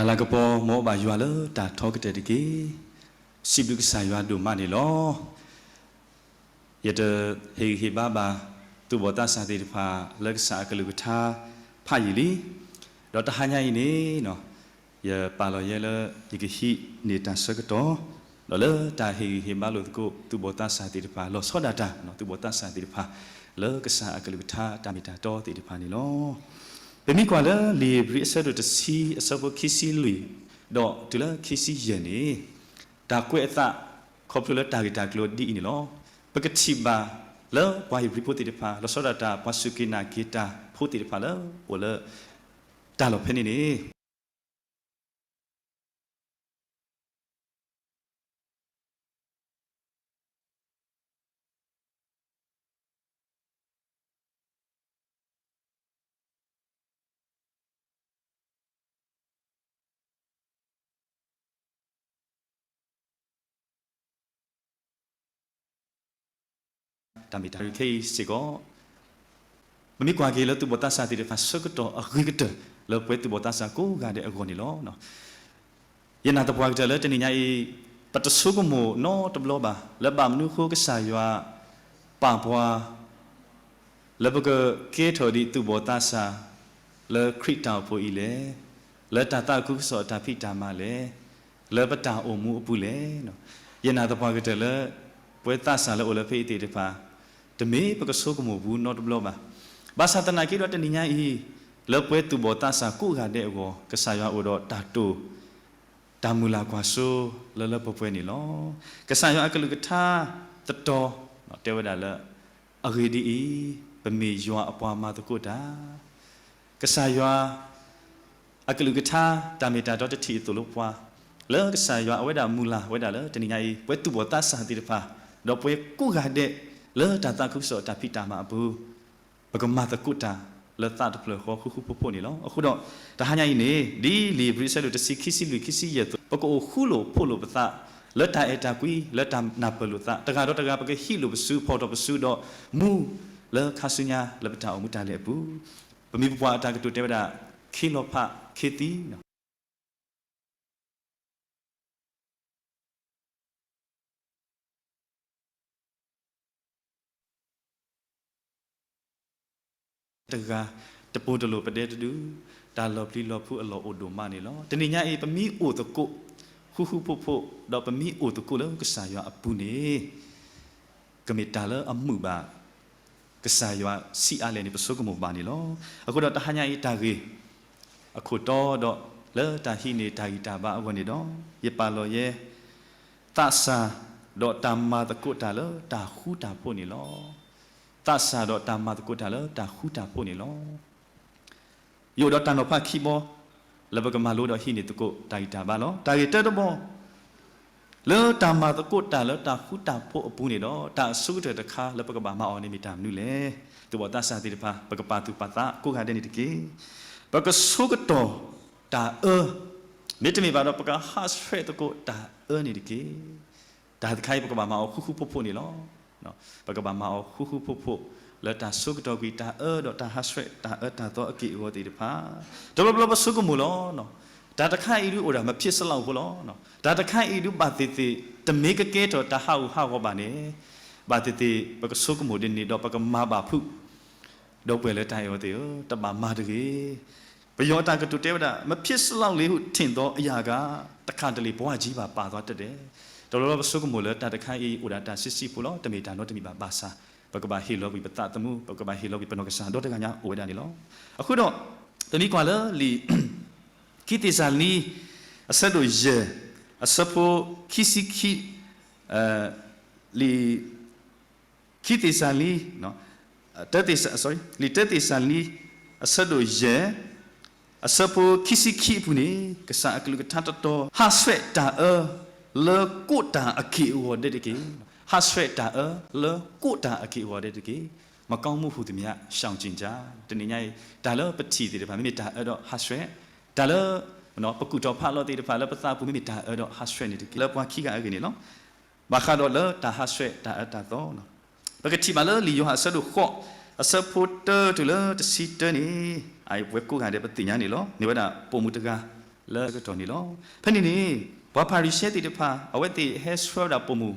တၢ်လၤကပီၤ မ်အဘၣ်ယွၤလၢတၢ်ထီကတၢၢ်တက့ၢ်. စံးဘျုးကစၢ်ယွၤဒိၣ်မးန့ၣ်လီၤ. ယတဟ့ၣ်ဂံၢ်ဟ့ၣ်ဘါဘၣ် သူၣ်ဘီၣ်သးစၢ်သ့ၣ်တဖၣ်လၢကစၢ်အကလုၢ်ကထါဖးယံာ်လံ. ဒီးတဟါညါအံၤန့ၣ် ယပာ်လီၤယဲလၢ ယကဟံးန့ၢ်တၢ်ဆၢကတီၢ် ဒီးလၢတၢ်ဟ့ၣ်ဂံၢ်ဟ့ၣ်ဘါလိာ်သကိး သူၣ်ဘီၣ်သးစၢ်သ့ၣ်တဖၣ် လီၤဆီဒၣ်တၢ် သူၣ်ဘီၣ်သးစၢ်သ့ၣ်တဖၣ် လၢကစၢ်အကလုၢ်ကထါတၢ်မ့ၢ်တၢ်တီသ့ၣ်တဖၣ်န့ၣ်လီၤ. ပမ့ၢ်ကွၢ်လၢလံာ်ဧ့ၤဘြံၤအဆၢဒိၣ်တဆံ အဆၢဖိခံဆံလွံၢ် ဒီးတုၤလၢခံဆံယဲၢ်န့ၣ် တၢ်ကွဲးအသး ခီဖျိလၢတၢ်ဂ့ၢ်တၢ်ကျိၤဒ်အံၤန့ၣ်လီၤ. ပကထံၣ်ဘၣ်လၢပှၤဧ့ၤဘြံၤဖိသ့ၣ်တဖၣ် လီၤဆီဒၣ်တၢ်ပှၤစူၢ်က့ၤနာ်က့ၤတၢ်ဖိသ့ၣ်တဖၣ်လၢအိၣ်လၢ တၢ်လီၢ်ဖဲန့ၣ်န့ၣ် တၢ်မ့ၢ်တၢ်ခဲအံၤစ့ၢ်ကီး ပမ့ၢ်ကွၢ်က့ၤလၢသူၣ်ဘီၣ်သးစၢ်သ့ၣ်တဖၣ်ဆၢကတီၢ်အဂ့ၤကတၢၢ် လၢပှၤသူၣ်ဘီၣ်သးစၢ်ကိးဂၤဒဲးအဂီၢ်န့ၣ်လီၤ. ယနာ်သပှၢ်ကတၢၢ်လၢတနံၤညါအံၤ ပတဆိကမိၣ်နီတဘျီဘၣ် လၢဘၣ်မနုၤအဃိကစၢ်ယွၤပာ်ပှၤ လၢပကကဲထီၣ်ဒ်သူၣ်ဘီၣ်သးစၢ် လၢခရံာ်တၢ်အိၣ်ဖှိၣ်အံၤလဲၣ်, လၢတၢ်သးခုကစီၣ်အတၢ်ဖံးတၢ်မၤလဲၣ်, လၢပတၢ်အိၣ်မူအပူၤလဲၣ်. ယနာ်သပှၢ်ကတၢၢ်လၢ ပှၤသးစၢ်လၢအိၣ်လၢဖဲအံၤသ့ၣ်တဖၣ် တမ့ၢ်ပကဆိကမိၣ်ဘူးနီတဘျီဘၣ်. ဘၣ်ဆၣ်သနာ်က့ဒီးတနံၤညါအံၤ လၢပှၤသူၣ်ဘီၣ်သးစၢ်ကိးဂၤဒဲးအဂီၢ် ကစၢ်ယွၤအိၣ်ဒီးတၢ်တိာ် တၢ်မုၢ်လၢ်ကွၢ်စိလၢလၢပှဲၤပှဲၤန့ၣ်လီၤ. ကစၢ်ယွၤအကလုၢ်ကထါသတီ တဲဝဲဒၣ်လၢ အဂ့ၢ်ဒ်အံၤ, ပမ့ၢ်ယွၤအပှၤမၤသကိးတၢ်, ကစၢ်ယွၤ အကလုၢ်ကထါ တၢ်မ့ၢ်တၢ်တီတထံၣ်အသိးလၢပှၤ, လၢကစၢ်ယွၤအဝဲဒၣ်မုၢ်လၢ်ဝဲဒၣ်လၢတနံၤညါအံၤ ပှၤသူၣ်ဘီၣ်သးစၢ်သ့ၣ်တဖၣ်, ဒီးပှၤကိးဂၤဒဲး လၢတၢ်သးခုကစီၣ်တၢ်ဖံးတၢ်မၤအပူၤ ပကမၤသကိးတၢ်လၢသးတဖျၢၣ်ဃီဃူဃူဖိးဖိးန့ၣ်လီၤ. အဃိဒီး တဟါညါအံၤန့ၣ် ဒ်လံာ်ဧ့ၤဘြံၤအဆၢဒိၣ်တဆံခံဆံလွံၢ်ခံဆံယဲၢ်အသိး ပကအိၣ်ဃူလိာ်ဖိးလိာ်ပသး လၢတၢ်အဲၣ်တၢ်ကွံ လၢတၢ်နၢ်ပၢၢ်လိာ်သး တဂၤဒီးတဂၤ ပကဟံးလိာ်ပစု ဖီၣ်ထီၣ်ပစုဒီး မူလၢခါဆူညါလၢပတၢ်အိၣ်မူတၢ်လဲၤအပူၤ, ပမိၢ်ပပှၢ်အတၢ်ကတိၤတဲဝဲဒၣ် ခ့လီၤဖးခ့သံ တဂၤ တပိၤတလိာ်ပဒဲတဒု, တၢ်လီၤပျံၤလီၤဖုးအလီၢ်အိၣ်ဒိၣ်မးန့ၣ်လီၤ. တနံၤညါအံၤ ပမ့ၢ်အိၣ်သကိး ဃူဃူဖိးဖိး ဒီးပမ့ၢ်အိၣ်သကိးလၢကစၢ်ယွၤအပူၤန့ၣ် ကမ့ၢ်တၢ်လၢအမုာ်ဘၣ် ကစၢ်ယွၤဆံးအါလဲၣ်န့ၣ် ပဆိကမိၣ်ဘၣ်န့ၣ်လီၤ. အဃိဒီးတဟါညါအံၤတၢ်ဂ့ၢ် အခိၣ်တီဒီး လၢတၢ်ဟံးန့ၢ်တၢ်ဂံၢ်တၢ်ဘါအဂီၢ်န့ၣ်ဒီး ယပာ်လီၤယဲ သးစၢ် ဒီးတၢ်မၤသကိးတၢ်လၢတၢ်ဃူတၢ်ဖိးန့ၣ်လီၤ. သးစၢ်ဒီးတၢ်မၤသကိးတၢ်လၢတၢ်ဃူတၢ်ဖိးန့ၣ်လီၤ. ယအိၣ်ဒီးတၢ်နီၤဖးခံဘီ လၢပကမၤလိဒီးဟံးန့ၢ်သကိးတၢ်ဂံၢ်တၢ်ဘါလီၤ. တၢ်ဂ့ၢ်တၢတဘီ လၢတၢ်မၤသကိးတၢ်လၢတၢ်ဃူတၢ်ဖိးအပူၤန့ၣ်ဒီး တၢ်အဆိကတၢၢ်တခါလၢပကဘၣ်မၤအီၤန့ၣ်မ့ၢ်တၢ်မနုၤလဲၣ်. သူၣ်ဘီၣ်သးစၢ်သ့ၣ်တဖၣ် ပကပာ်သူၣ်ပာ်သးကိးဂၤဒဲးန့ၣ်တက့ၢ်. ပကဆိကတီၢ်တၢ်အၢ, မ့တမ့ၢ်ဘၣ်ဒီး ပကဟးဆှဲးသကိးတၢ်အၢန့ၣ်တက့ၢ်. တၢ်တခါအံၤ ပကဘၣ်မၤအီၤဃူဃူဖိးဖိးန့ၣ်လီၤ. ပကဘၣ်မၤအီၤဃူဃူဖိးဖိး လၢတၢ်ဆိကတီၢ်ကွံာ်တၢ်အၢဒီးတၢ်ဟးဆှဲးတၢ်အၢတၢ်သီအက့ၢ်အဂီၤသ့ၣ်တဖၣ်, တဘျီဘျီပဆိကမိၣ်လီၤ. တၢ်တခါအံၤဒုးအိၣ်ဒၣ်မ့ၢ်ဖံးစလီၤဖိလီၤ. တၢ်တခါအံၤဒုးဘၣ်သ့ၣ်သ့ၣ် တမ့ၢ်ကကဲထီၣ်တၢ်ဟးဂူာ်ဟးဂီၤဘၣ်န့ၣ်, ဘၣ်သ့ၣ်သ့ၣ် ပကဆိကမိၣ်ဒ်န့ၣ်ဒီးပကမၤဘၣ်ဖုး ဒီပုၢ်ဝဲၢ်လၢတၢ်အဲၣ်အီၤသ့ၣ်ဧၢ, တဘၣ်မၤတဂ့ၤ. ပယီၤအတၢ်ကတိၤတဲဝဲဒၣ် မဖြစ်စလောက်လေဟုထင်သောအရာက တစ်ခါတလေဘဝကြီးပါ ပာ်သီတတ်တယ်. တဘျီဘျီပဆိကမိၣ်လၢတၢ်တခါအံၤ အိၣ်ဒၣ်တၢ်ဆံးဆံးဖိလီၤ, တမ့ၢ်တၢ်နီတမံၤဘၣ် ဘၣ်ဆၣ် ပကဘၣ်ဟ့ၣ်လီၤကွံာ်ပသးသမူ, ပကဘၣ်ဟ့ၣ်လီၤကွံာ်ပနီၢ်ကစၢ်ဒီတဂၤညါအိၣ်ဝဲဒၣ်န့ၣ်လီၤ. အဃိဒီး ပမ့ၢ်ကွၢ်လၢလံာ် ခံသ့းစၤလနံ အဆၢဒိၣ်ယဲၢ် အဆၢဖိခံဆံခံ, လံာ် ခံသ့းစၤလနံ, တၢသ့းစၤ, လံာ်တၢသ့းစၤလနံ အဆၢဒိၣ်ယဲၢ် အဆၢဖိခံဆံခံအပူၤန့ၣ် ကစၢ်အကလုၢ်ကထါတတီၤ ဟးဆှဲးတၢ်အၢ လၢကိးတၢ်အက့ၢ်အဂီၤဒဲးတက့ၢ်. ဟးဆှဲးတၢ်အၢ လၢကိးတၢ်အက့ၢ်အဂီၤဒဲးတက့ၢ်. မကောင်းမှုဟုသမျှ ရှောင်ကြဉ်ကြ. တနံၤညါအံၤ တၢ်လၢပထံၣ်သ့ၣ်တဖၣ် မ့မ့ၢ်တၢ်အၢဒီးဟးဆှဲး, တၢ်လၢ ပကူၣ်ထီၣ်ဖးလီၤသ့ၣ်တဖၣ်လၢပသးပူၤ မ့မ့ၢ်တၢ်အၢဒီးဟးဆှဲးန့ၣ်တက့ၢ်. လၢပှၤခံဂၤအဂ့ၢ်န့ၣ်လီၤ. ဘၣ်ဃးဒီးလၢတၢ်ဟးဆှဲးတၢ်အၢတၢ်သီ ပကထံၣ်ဘၣ်လၢလံာ်ယိၤဟၣ်အဆၢဒိၣ်ဃိး အဆၢဖိတၢတုၤလၢတဆံတၢန့ၣ်, အဝဲကိးဂၤဒဲးပသ့ၣ်ညါန့ၣ်လီၤ. မ့ၢ်ဝဲဒၣ်ပိာ်မုၣ်တဂၤ လၢကတီၢ်န့ၣ်လီၤ. ဖဲန့ၣ်န့ၣ် ပှၤဖၤရံၤၡဲသ့ၣ်တဖၣ် အဝဲသ့ၣ်ဟဲဆှၢဝဲဒၣ်ပိာ်မုၣ်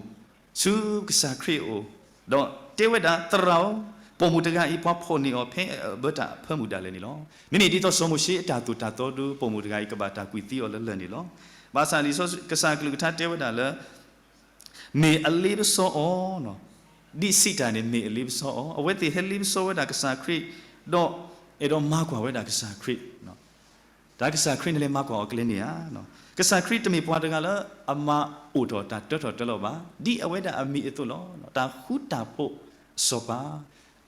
ဆူကစၢ်ခရံာ်အအိၣ်, ဒီးတဲဝဲဒၣ်, သရၣ်ဧၢ, ပိာ်မုၣ်တဂၤအံၤ ပှၤဖီၣ်န့ၢ်အီၤဖဲအဘၢတၢ်အဖၢမုၢ်ဒၣ်လဲာ်န့ၣ်လီၤ. မ့မ့ၢ်ဒ်သိးစီၤမိၤၡ့အတၢ်သိၣ်တၢ်သီဒု ပိာ်မုၣ်တဂၤအံၤ ကဘၣ်တၢ်ကွံာ်သံအီၤလၢလၢၢ်န့ၣ်လီၤ. ဘၣ်ဆၣ်လံာ်စီဆှံ ကစၢ်ကလုၢ်ကထါတဲဝဲဒၣ်လၢ မ့ၢ်အလ့ပစီအီၤ, ဒ်စံးတၢ်န့ၣ် မ့ၢ်အလ့ပစီအီၤ, အဝဲသ့ၣ်ဟဲလ့ပစီဝဲဒၣ်ကစၢ်ခရံာ်, ဒီးအဲၣ်ဒိးမၤကွၢ်ဝဲဒၣ်ကစၢ်ခရံာ်, တၢ်ကစၢ်ခရံာ်န့ၣ်လဲၤမၤကွၢ်အီၤကျဲန့ၣ်ဧါ. ကစၢ်ခရံာ်တမ့ၢ်ပှၤတဂၤလၢအမၤအိၣ်ထီၣ်တၢ်တၢထီၣ်တၢလီၤဘၣ်, ဒ်အဝဲဒၣ်အမံၤအသိးလီၤ. တၢ်ဃူတၢ်ဖိးအစီၤပၤ,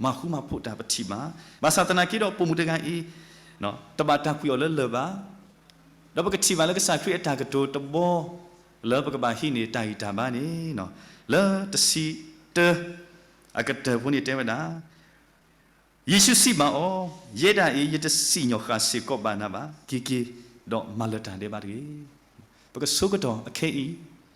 မၤဃူမၤဖိးတၢ်ပထံၣ်ဘၣ်. ဘၣ်ဆၣ်သနာ်က့ဒီး ပိာ်မုၣ်တဂၤအံၤ တဘၣ်တၢ်ကွံာ်အီၤလၢလၢၢ်ဘၣ်. ဒီးပကထံၣ်ဘၣ်လၢကစၢ်ခရံာ်အတၢ်ကတိၤတဘီ လၢပကဘၣ်ဟံးန့ၢ်တၢ်ဂံၢ်တၢ်ဘါန့ၣ် လၢတဆံတၢ အကတၢၢ်ဖိန့ၣ်တဲဝဲဒၣ်, ယ့ၣ်ၡူးစံးဘၣ်အီၤ, ယဲဒၣ်အံၤ ယတစံၣ်ညီၣ်ဃၣ်စ့ၢ်ကီးဘၣ်နၤဘၣ်, က့ၤက့ၤ, ဒီးမၤလၢတၢ်ဒဲးဘးတဂ့ၤ. ပကဆိကတီၢ်အခဲအံၤ,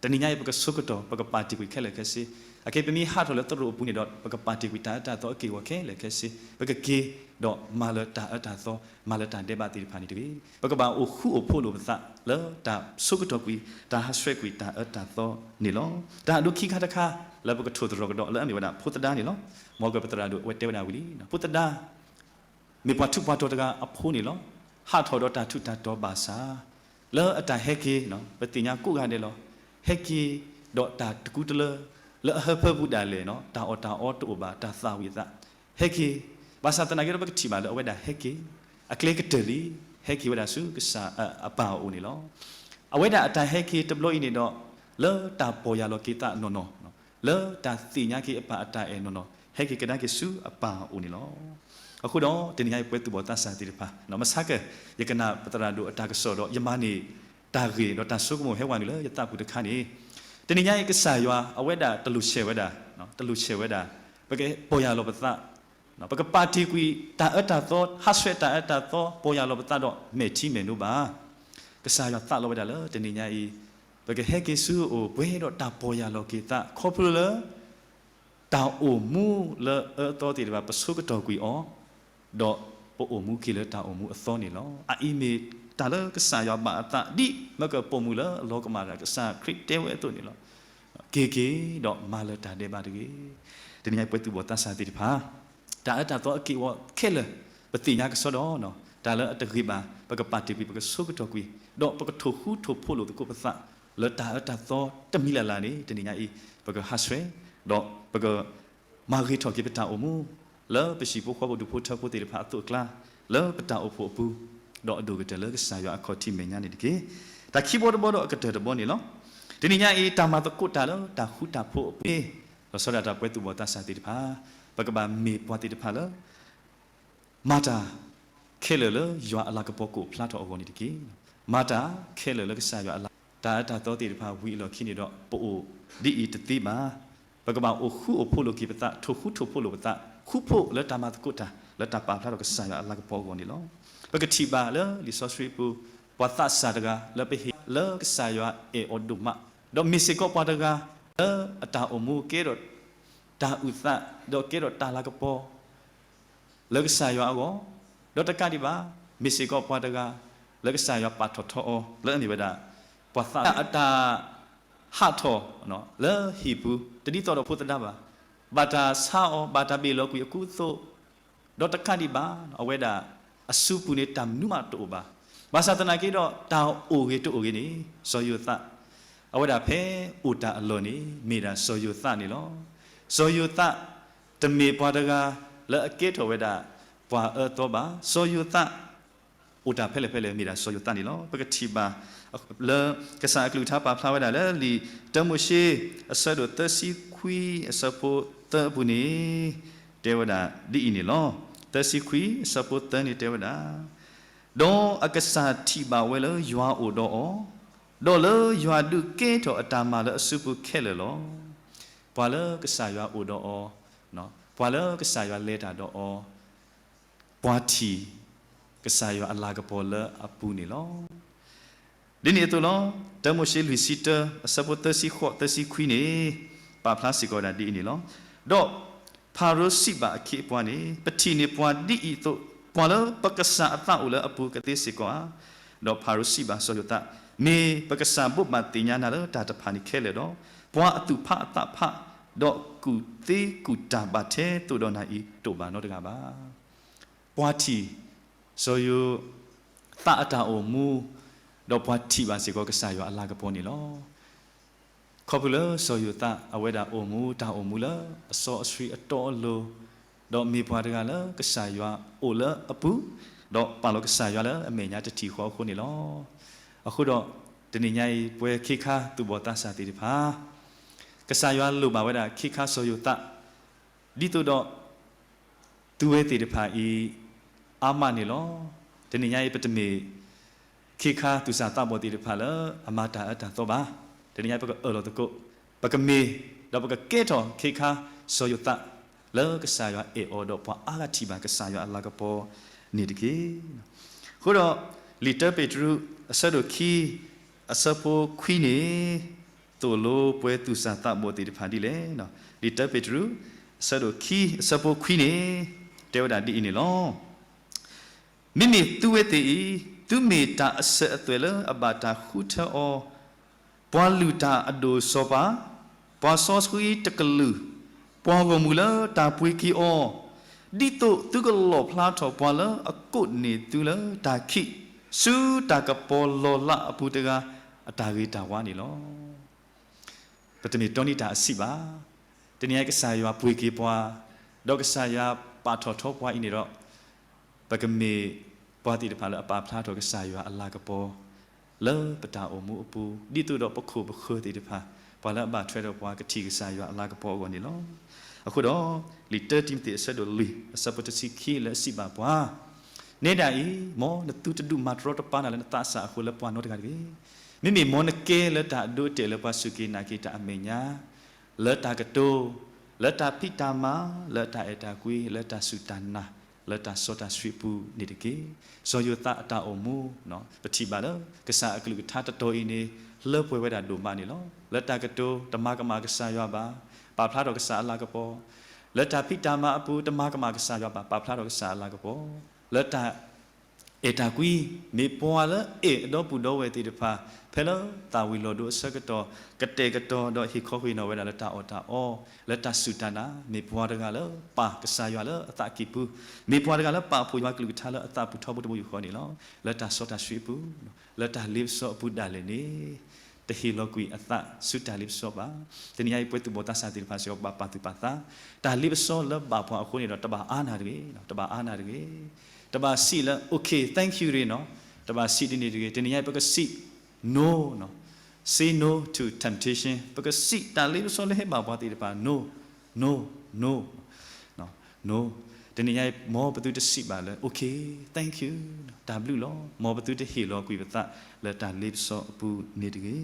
တနံၤညါအံၤ ပကဆိကတီၢ် ပကပာ်တ့ၢ်ကွံာ်ခဲလၢာ်ခဲဆ့, အခဲပမ့ၢ်ဟးထီၣ်လၢသရိာ်အပူၤန့ၣ်ဒီး ပကပာ်တ့ၢ်ကွံာ်တၢ်အၢတၢ်သီအက့ၢ်အဂီၤခဲလၢာ်ခဲဆ့, ပကက့ၤ, ဒီးမၤလၢတၢ်အၢတၢ်သီ, မၤလၢတၢ်ဒဲးဘးသ့ၣ်တဖၣ်န့ၣ်တဂ့ၤ. ပကဘၣ်အိၣ်ဃူအိၣ်ဖိးလိာ်ပသး လၢတၢ်ဆိကတီၢ်ကွံာ် တၢ်ဟးဆှဲးကွံာ်တၢ်အၢတၢ်သီန့ၣ်လီၤ. တၢ်အဒိခံခါတခါ လၢပကထိၣ်သတြီၤကဒီးလၢအမ့ၢ်ဝဲဒၣ် ဖိသဒါန့ၣ်လီၤ. မ်ကပသရၣ်ဒိၣ်အဝဲတဲဝဲဒၣ်ဝံၤလံ, ဖိသဒါ မ့ၢ်ပှၤထူးပှၤတီၤတဂၤအဖိန့ၣ်လီၤ. ဟးထီၣ်ဒီးတၢ်ထူးတၢ်တီၤဘၣ်ဆၣ်, လၢအတၢ်ဟဲက့ၤ, ပသ့ၣ်ညါကိးဂၤဒဲးလီၤ. ဟဲက့ၤဒီးတၢ်တကူတလၢ, လၢအဟၢဖၢပူၤဒၣ်လဲာ်, တၢ်အီၣ်တၢ်အီတအိၣ်ဘၣ်, တၢ်သၣ်ဝံၤအသး, ဟဲက့ၤ, ဘၣ်ဆၣ်သနာ်က့ဒီး ပကထံၣ်ဘၣ်လၢအဝဲဒၣ်ဟဲက့ၤ, အကျဲကတၢၢ်လံ, ဟဲက့ၤဝဲဒၣ်ဆူကစၢ်အပၢ်အအိၣ်န့ၣ်လီၤ. အဝဲဒၣ်အတၢ်ဟဲက့ၤတဘျီအံၤန့ၣ်ဒီး, လၢတၢ်ပီၢ်ယၢ်လီၤက့ၤသးနီၢ်နီၢ်, လၢတၢ်သ့ၣ်ညါက့ၤအပၢ်အတၢ်အဲၣ်နီၢ်နီၢ်, ဟဲက့ၤကဒါက့ၤဆူအပၢ်အအိၣ်န့ၣ်လီၤ. အဃိဒီး တနံၤညါအံၤပဝဲသူၣ်ဘီၣ်သးစၢ်သ့ၣ်တဖၣ်, မဆါကၢၢ် ယကနၣ်ပသရၣ်ဒိၣ်အတၢ်ကစီၣ်ဒီး ယမၤန့ၢ်တၢ်ဂ့ၢ်ဒီးတၢ်ဆိကမိၣ်ဟဲဝဲနုာ်လၢယသးပူၤတခါန့ၣ်, တနံၤညါအံၤကစၢ်ယွၤအဝဲဒၣ်တလိၣ်ဆဲးဝဲဒၣ်, တလိၣ်ဆဲးဝဲဒၣ်, ပကပီၢ်ယၢ်လီၤပသး, ပကပာ်တ့ၢ်ကွံာ်တၢ်အၢတၢ်သီ, ဟးဆှဲးတၢ်အၢတၢ်သီ, ပီၢ်ယၢ်လီၤပသးဒီးမဲာ်ထံမဲာ်နိဘၣ်. ကစၢ်ယွၤသးလီဝဲဒၣ်လၢတနံၤညါအံၤ, ပကဟဲက့ၤဆူအအိၣ်ပှဲၤဒီးတၢ်ပီၢ်ယၢ်လီၤက့ၤသး ခီဖျိလၢ တၢ်အိၣ်မူလၢအအၢအသီသ့ၣ်တဖၣ် ပဆိကတီၢ်ကွံာ်အီၤ, ဒီးပအိၣ်မူက့ၤလၢတၢ်အိၣ်မူအသီန့ၣ်လီၤ. အအံၤမ့ၢ်တၢ်လၢကစၢ်ယွၤဘၣ်အသးဒ်မ့ၢ်ကပိာ်မုၣ်လၢအလီၤကမၣ်တၢ် ကစၢ်ခရံာ်တဲဝဲအသိးန့ၣ်လီၤ. က့ၤက့ၤဒီးမၤလၢတၢ်ဒဲးဘးတဂ့ၤ. တနံၤညါပဝဲသူၣ်ဘီၣ်သးစၢ်သ့ၣ်တဖၣ်, တၢ်အၢတၢ်သီအက့ၢ်အဂီၤခဲလၢာ်, ပသ့ၣ်ညါကစီဒီး, တၢ်လၢအတဂ့ၤဘၣ်, ပကပာ်တ့ၢ်ကွံာ် ပကဆိကတီၢ်ကွံာ်, ဒီးပကထိၣ်ဃူထိၣ်ဖိးလိာ်သကိးပသး, လၢတၢ်အၢတၢ်သီတမံၤလၢ်လၢ်န့ၣ် တနံၤညါအံၤ ပကဟးဆှဲး, ဒီးပက မၤဂ့ၤထီၣ်က့ၤပတၢ်အိၣ်မူ, လၢပဟံၣ်ဖိဃီဖိဒူၣ်ဖိထၢဖိသ့ၣ်တဖၣ်အသိးအကျါ, လၢပတၢ်အိၣ်ဖှိၣ်အပူၤ, ဒီးအဒိၣ်ကတၢၢ်လၢကစၢ်ယွၤအခီၣ်ထံးမဲာ်ညါန့ၣ်တက့ၢ်. တၢ်ခံဘီတဘီဒီးအကတၢၢ်တဘီန့ၣ်လီၤ. တနံၤညါအံၤ တၢ်မၤသကိးတၢ်လၢတၢ်ဃူတၢ်ဖိးအပူၤန့ၣ်, လီၤဆီဒၣ်တၢ်ပဝဲသူၣ်ဘီၣ်သးစၢ်သ့ၣ်တဖၣ်, ပကဘၣ်မ့ၢ်ပှၤသ့ၣ်တဖၣ်လၢ မၤတၢ်ခဲလၢာ်လၢယွၤအလၤကပီၤကအိၣ်ဖျါထီၣ်အဂီၢ်န့ၣ်တက့ၢ်. မၤတၢ်ခဲလၢာ်လၢကစၢ်ယွၤအလၤ, တၢ်အၢတၢ်သီသ့ၣ်တဖၣ်ဝံၤအလီၢ်ခံန့ၣ်ဒီး ပအိၣ်ဒ်အံၤတသ့ဘၣ်. ပကဘၣ်အိၣ်ဃူအိၣ်ဖိးလိာ်က့ၤပသး, ထိၣ်ဃူထိၣ်ဖိးလိာ်ပသး, ဃူဖိးလၢတၢ်မၤသကိးတၢ် လၢတၢ်ပာ်ဖျါထီၣ်ကစၢ်ယွၤအလၤကပီၤအဂီၢ်န့ၣ်လီၤ. ပကထံၣ်ဘၣ်လၢလံာ်စီဆှံပူၤ, ပှၤသးစၢ်တဂၤလၢပဟ့ၣ်လၢကစၢ်ယွၤအဲၣ်အီၤဒိၣ်မး, ဒီးမ့ၢ်စ့ၢ်ကီးပှၤတဂၤလၢအတၢ်အိၣ်မူကဲဒီး တၢ်အုၣ်သး, ဒီးကဲဒီးတၢ်လၤကပီၤ လၢကစၢ်ယွၤအဂီၢ်, ဒီးတကးဒံးဘၣ်, မ့ၢ်စ့ၢ်ကီးပှၤတဂၤ လၢကစၢ်ယွၤပာ်ထီၣ်ထီအီၤ လၢအမ့ၢ်ဝဲဒၣ် ပှၤသးအတၢ်ဟးထီၣ် လၢဟံၣ်ပူၤ တဒ်သိးဒီးဖိသဒါဘၣ်, ဘၣ်တၢ်ဆါအီၤ ဘၣ်တၢ်ဘ့ၣ်လီၤကွံာ်အကူအသိး, ဒီးတကးဒံးဘၣ် အဝဲဒၣ်အစုပူၤန့ၣ် တၢ်မနုၤမးတအိၣ်ဘၣ်. ဘၣ်ဆၣ်သနာ်က့ဒီး တၢ်အိၣ်ဂ့ၤတအိၣ်ဂ့ၤန့ၣ် စီၤယိၤသး အဝဲဒၣ်ဖဲအိၣ်တၢ်အလီၢ်န့ၣ် မ့ၢ်ဒၣ်စီၤယိၤသးန့ၣ်လီၤ. စီၤယိၤသး တမ့ၢ်ပှၤတဂၤ လၢအကဲထီၣ်ဝဲဒၣ် ပှၤအၢသီဘၣ်. စီၤယိၤသး အိၣ်တၢ်ဖဲလဲၣ်ဖဲလဲၣ် မ့ၢ်ဒၣ်စီၤယိၤသးန့ၣ်လီၤ. ပကထံၣ်ဘၣ် လၢကစၢ်အကလုၢ်ကထါပာ်ဖျါဝဲဒၣ်လၢလံာ်တၢမိၤၡ့ အဆၢဒိၣ်သၢဆံခွံ အဆၢဖိသၢအပူၤန့ၣ် တဲဝဲဒၣ်ဒ်အံၤန့ၣ်လီၤ. သၢဆံခွံ အဆၢဖိသၢန့ၣ်တဲဝဲဒၣ် ဒီးအကစၢ်ထံၣ်ဘၣ်ဝဲလၢယွၤအိၣ်ဒီးအီၤ, ဒီးလၢယွၤဒုးကဲထီၣ်အတၢ်မၤလၢအစုပူၤခဲလၢာ်လီၤ. ပှၤလၢကစၢ်ယွၤအိၣ်ဒီးအီၤ, ပှၤလၢကစၢ်ယွၤလဲၤတၢ်ဒီးအီၤ, ပှၤထံၣ် ကစၢ်ယွၤအလၤကပီၤလၢအပူၤန့ၣ်လီၤ. ဒ်န့ၣ်အသိးလီၤ. တၢမိၤၡ့လွံၢ်ဆံတၢ အဆၢဖိသၢဆံဃိး သၢဆံခွံန့ၣ် ပာ်ဖျါစ့ၢ်ကီးဝဲဒၣ်ဒ်အံၤန့ၣ်လီၤ. ဒီးဖၤရိၤစံးဘၣ်အခ့အပှၤန့ၣ်, ပထံၣ်န့ၢ်ပှၤဒ်အံၤအသိး, ပှၤလၢပကစၢ်အသးအိၣ်လၢအပူၤကသ့စ့ၢ်ကီးဧါ. ဒီးဖၤရိၤစံးဘၣ်စီၤယိၤသး, မ့ၢ်ပကစၢ်ဘိးဘၣ်သ့ၣ်ညါနၤလၢတၢ်တဖၣ်န့ၣ်ခဲလၢာ်ဒီး, ပှၤအသူၣ်ဖးအသးဖး, ဒီးကူၣ်သ့ကူၣ်တၢ်ဘၣ်ထဲသိးဒီးနၤအံၤတအိၣ်ဘၣ်နီတဂၤဘၣ်. ပှၤထံၣ် စီၤယိၤသးအတၢ်အိၣ်မူ, ဒီးပှၤထံၣ်ဘၣ်စ့ၢ်ကီးကစၢ်ယွၤအလၤကပီၤန့ၣ်လီၤ. ခီဖျိလၢစီၤယိၤသးအဝဲဒၣ်အိၣ်မူတၢ်အိၣ်မူလၢအစီအဆှံအတီအလိၤ, ဒီးမ့ၢ်ပှၤတဂၤလၢကစၢ်ယွၤအိၣ်လၢအပူၤ, ဒီးပာ်လီၤကစၢ်ယွၤလၢအမဲာ်ညါတထံၣ်ဃီအဃိန့ၣ်လီၤ. အဃိဒီး တနံၤညါအံၤ ပဝဲခ့ခါသူၣ်ဘီၣ်သးစၢ်သ့ၣ်တဖၣ် ကစၢ်ယွၤလိၣ်ဘၣ်ဝဲဒၣ်ခ့ခါစီၤယိၤသး ဒ်သိးဒီး သုဝဲသ့ၣ်တဖၣ်အံၤ အါမးန့ၣ်လီၤ. တနံၤညါအံၤ ပတမ့ၢ်ခ့ခါသူၣ်စၢ်သးဘီၣ်သ့ၣ်တဖၣ်လၢအမၤတၢ်အၢတၢ်သီဘၣ်. တနံၤညါအံၤပကအၢၣ်လီၤသကိး, ပကမ့ၢ်, ဒီးပကကဲထီၣ်ခ့ခါစီၤယိၤသး လၢကစၢ်ယွၤအဲၣ်အီၤဒီးပှၤအါဂၤထံၣ်ဘၣ်ကစၢ်ယွၤအလၤကပီၤန့ၣ်တက့ၢ်. အဃိဒီး လံာ်တၢပ့းတရူး အဆၢဒိၣ်ခံ အဆၢဖိခွံန့ၣ် သိၣ်လိပဝဲသူၣ်စၢ်သးဘီၣ်သ့ၣ်တဖၣ်ဒ်လဲၣ်. လံာ်တၢပ့းတရူး အဆၢဒိၣ်ခံ အဆၢဖိခွံန့ၣ် တဲဝဲဒၣ်ဒ်အံၤန့ၣ်လီၤ. မ့မ့ၢ်သုဝဲသ့ၣ်အံၤ သုမ့ၢ်တၢ်အစၢၤအသွဲၣ်လၢအဘၣ်တၢ်ဃုထၢအီၤ, ပှၤလုၢ်တၢ်အဒိၣ်စီၤပၤ, ပှၤစီဆှံတကလုာ်, ပှၤဂီၢ်မုၢ်လၢတၢ်ပှ့ၤက့ၤအီၤ, ဒ်သိးသုကလီၣ်ဖျါထီၣ်ပှၤလၢအကိးန့ၢ်သုလၢတၢ်ခံး, ဆူတၢ်ကပီၤလီၤလးအပူၤတဂၤ အတၢ်ဂ့ၤတၢ်ဝါန့ၣ်လီၤ. ပတမ့ၢ်တီန့ၢ်တၢ်အဆံးဘၣ်. တနံၤအံၤကစၢ်ယွၤပှ့ၤက့ၤပှၤ, ဒီးကစၢ်ယွၤပာ်ထီၣ်ထီပှၤအံၤန့ၣ်ဒီး ပကမ့ၢ်ပှၤသ့ၣ်တဖၣ်လၢအပာ်ဖျါထီၣ်ကစၢ်ယွၤအလၤကပီၤ လၢပတၢ်အိၣ်မူအပူၤ, ဒ်သိးဒီးပခိၣ်ပဃၢၤသ့ၣ်တဖၣ် ပှၤလၢအဘၣ်ထွဲဒီးပှၤကထံၣ်ကစၢ်ယွၤအလၤကပီၤအဂီၢ်န့ၣ်လီၤ. အဃိဒီး လံာ်တၢတံၤမသ့းအဆၢဒိၣ်လွံၢ် အဆၢဖိတဆံခံလၢအစံးဘၣ်ပှၤ, နဲဒၣ်အံၤ မ်နသုတဒုးမၤတရီတပါနၤလၢနသးစၢ်အဃိလၢပှၤနီတဂၤတဂ့ၤ. မ့မ့ၢ်မ်နကဲလၢတၢ်အဒိအတဲာ်လၢပှၤစူၢ်က့ၤနာ်က့ၤတၢ်အမဲာ်ညါ, လၢတၢ်ကတိၤ, လၢတၢ်ဖံးတၢ်မၤ, လၢတၢ်အဲၣ်တၢ်ကွံ, လၢတၢ်စူၢ်တၢ်နာ်, လၢတၢ်စီတၢ်ဆှံအပူၤန့ၣ်တက့ၢ်. စီၤယိၤသးအတၢ်အိၣ်မူ, ပထံၣ်ဘၣ်လၢ ကစၢ်အကလုၢ်ကထါတတီၤအံၤန့ၣ် လၢပှဲၤဝဲဒၣ်ဒိၣ်မးန့ၣ်လီၤ. လၢတၢ်ကတိၤ တမၤကမၣ်ကစၢ်ယွၤဘၣ်, ပာ်ဖျါထီၣ်ကစၢ်အလၤကပီၤ, လၢတၢ်ဖံးတၢ်မၤအပူၤ တမၤကမၣ်ကစၢ်ယွၤဘၣ်, ပာ်ဖျါထီၣ်ကစၢ်အလၤကပီၤ, လၢတၢ် အဲၣ်တၢ်ကွံ, မ့ၢ်ပှၤလၢအဲၣ်အဒီပုၢ်ဒီဝဲၢ်သ့ၣ်တဖၣ် ဖဲလၢသၣ်ဝံၤလီၤဒိအဆၢကတီၢ် ကတဲာ်ကတီၤဒီးဟ့ၣ်ခီဃ့ၢ်နီၣ်ဝဲဒၣ်လၢတၢ်အီၣ်တၢ်အီ, လၢတၢ်စူၢ်တၢ်နာ်, မ့ၢ်ပှၤတဂၤလၢပာ်ကစၢ်ယွၤလၢအသးကံၢ်ပူၤ, မ့ၢ်ပှၤတဂၤလၢပာ်ဖှိၣ်ယွၤကလုၢ်ကထါလၢအသးပူၤထီဘိတဘိယူၢ်ဃီန့ၣ်လီၤ. လၢတၢ်စီတၢ်ဆှံအပူၤ, လၢတၢ်လ့ပစီအပူၤဒၣ်လဲာ်န့ၣ် တဟ့ၣ်လီၤကွံာ်အသးဆူတၢ်လ့ပစီဘၣ်. တနံၤညါအံၤပဝဲသူၣ်ဘီၣ်သးစၢ်သ့ၣ်တဖၣ်စ့ၢ်ကီး ပဘၣ်ပာ်သူၣ်ပာ်သး, တၢ်လ့ပစီလၢဘၣ်ပှၤအဃိန့ၣ်ဒီး တဘၣ်အါနၤတဂ့ၤ, တဘၣ်အါနၤတဂ့ၤ, တဘၣ်စံးလၢ okay, thank you တဂ့ၤနီၤ, တဘၣ်စံးဒ်န့ၣ်တဂ့ၤ. တနံၤညါအံၤပကစံး no နီၤ, say no to temptation, ပကစံးတၢ်လ့ပစီလၢဟဲဘၣ်ပှၤသ့ၣ်တဖၣ် no, no, no, no. တနံၤညါအံၤ မ်ပသုတစံးဘၣ်လၢ okay, thank you, တၢ်ဘျုးလီၤ, မ်ပသုတဟ့ၣ်လီၤကွံာ်ပသးလၢတၢ်လ့ပစီအပူၤန့ၣ်တဂ့ၤ.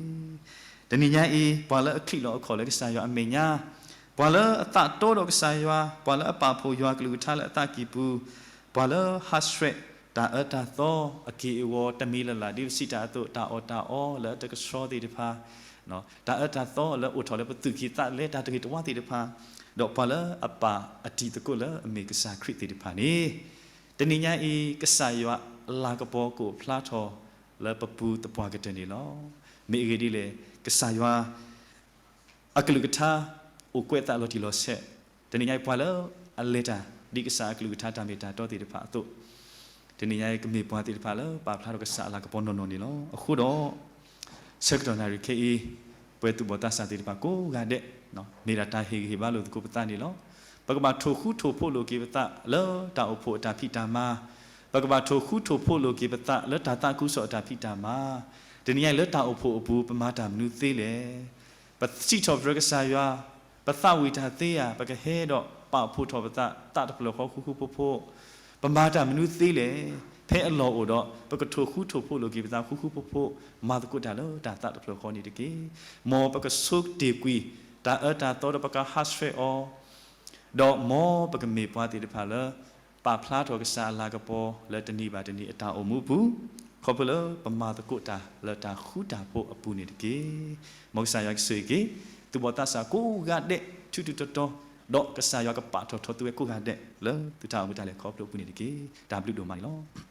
တနံၤညါအံၤ ပှၤလၢအချံးလီၤအခီၣ်လၢကစၢ်ယွၤအမဲာ်ညါ, ပှၤလၢအသးတီဒီးကစၢ်ယွၤ, ပှၤလၢအပာ်ဖှိၣ်ယွၤကလုၢ်ကထါလၢအသးကံၢ်ပူၤ, ပှၤလၢဟးဆှဲးတၢ်အၢတၢ်သီအက့ၢ်အဂီၤ တမံၤလၢ်လၢ် ဒ်ပစံးတၢ်အသိး တၢ်အီၣ်တၢ်အီလၢအတကဆှီသ့ၣ်တဖၣ်, တၢ်အၢတၢ်သီလၢအိၣ်ထီၣ်လၢပသူၣ်ကံၢ်သးလဲ တၢ်တဂ့ၤတဝါသ့ၣ်တဖၣ်, ဒီးပှၤလၢအပာ်အတံၤသကိးလၢအမ့ၢ်ကစၢ်ခရံာ်သ့ၣ်တဖၣ်န့ၣ်, တနံၤညါအံၤ ကစၢ်ယွၤအလၤကပီၤကအိၣ်ဖျါထီၣ်လၢပပူၤသပှၢ်ကတၢၢ်န့ၣ်လီၤ. မ့ၢ်အဂ့ၢ်ဒ်လဲၣ်, ကစၢ်ယွၤ အကလုၢ်ကထါ အိၣ်ကွဲးအသးလီၤတံၢ်လီၤဆဲး, တနံၤညါအံၤပှၤလၢအလဲၤတၢ်ဒ်ကစၢ်အကလုၢ်ကထါတၢ်မ့ၢ်တၢ်တီသ့ၣ်တဖၣ်အသိး, တနံၤညါအံၤကမ့ၢ်ပှၤသ့ၣ်တဖၣ်လၢ ပာ်ဖျါထီၣ်ကစၢ်အလၤကပီၤနီၢ်နီၢ်န့ၣ်လီၤ. အဃိဒီး ဆၢကတီၢ်နၣ်ရံၣ်ခဲအံၤ ပဝဲသူၣ်ဘီၣ်သးစၢ်သ့ၣ်တဖၣ်ကိးဂၤဒဲး မ့ၢ်ဒၣ်တၢ်ဟ့ၣ်ဂံၢ်ဟ့ၣ်ဘါလိာ်သကိးပသးန့ၣ်လီၤ. ပကဘၣ်ထိၣ်ဃူထိၣ်ဖိးလိာ်က့ၤပသးလၢတၢ်အိၣ်ဖှိၣ်အတၢ်ဖံးတၢ်မၤ, ပကဘၣ်ထိၣ်ဃူထိၣ်ဖိးလိာ်က့ၤပသးလၢတၢ်သးခုကစီၣ်အတၢ်ဖံးတၢ်မၤ, တနံၤညါအံၤလၢတၢ်အိၣ်ဖှိၣ်အပူၤ ပမၤတၢ်မနုၤသ့လဲၣ်. ပစံးထီၣ်ပတြၢၤကစၢ်ယွၤ, ပသးဝံၣ်တၢ်သ့ဧါ, ပကဟဲဒီးပာ်ဖှိၣ်ထီၣ်ပသးသးတဖျၢၣ်ဃီဃူဃူဖိးဖိး, ပမၤတၢ်မနုၤသ့လဲၣ်. ဖဲအလီၢ်အိၣ်ဒီး ပကထိၣ်ဃူထိၣ်ဖိးလိာ်က့ၤပသးဃူဃူဖိးဖိး, မၤသကိးတၢ်လၢတၢ်သးတဖျၢၣ်ဃီန့ၣ်တက့ၢ်. မ်ပကဆိတ့ၢ်ကွံာ်တၢ်အၢတၢ်သီဒီးပကဟးဆှဲးအီၤ, ဒီးမ်ပကမ့ၢ်ပှၤသ့ၣ်တဖၣ်လၢ ပာ်ဖျါထီၣ်ကစၢ်အလၤကပီၤလၢတနံၤဘၣ်တနံၤအတၢ်အိၣ်မူအပူၤ, ခီဖျိလၢပမၤသကိးတၢ်လၢတၢ်ဃူတၢ်ဖိးအပူၤန့ၣ်တက့ၢ်. မ်ကစၢ်ယွၤကဆိၣ်ဂ့ၤက့ၤ သူၣ်ဘီၣ်သးစၢ်ကိးဂၤဒဲး ထူထူတီတီ, ဒီးကစၢ်ယွၤကပာ်ထီၣ်ထီသုဝဲကိးဂၤဒဲး လၢသုတၢ်အိၣ်မူတၢ်လဲၤခီဖျိအပူၤန့ၣ်တက့ၢ်. တၢ်ဘျုးဒိၣ်မးန့ၣ်လီၤ.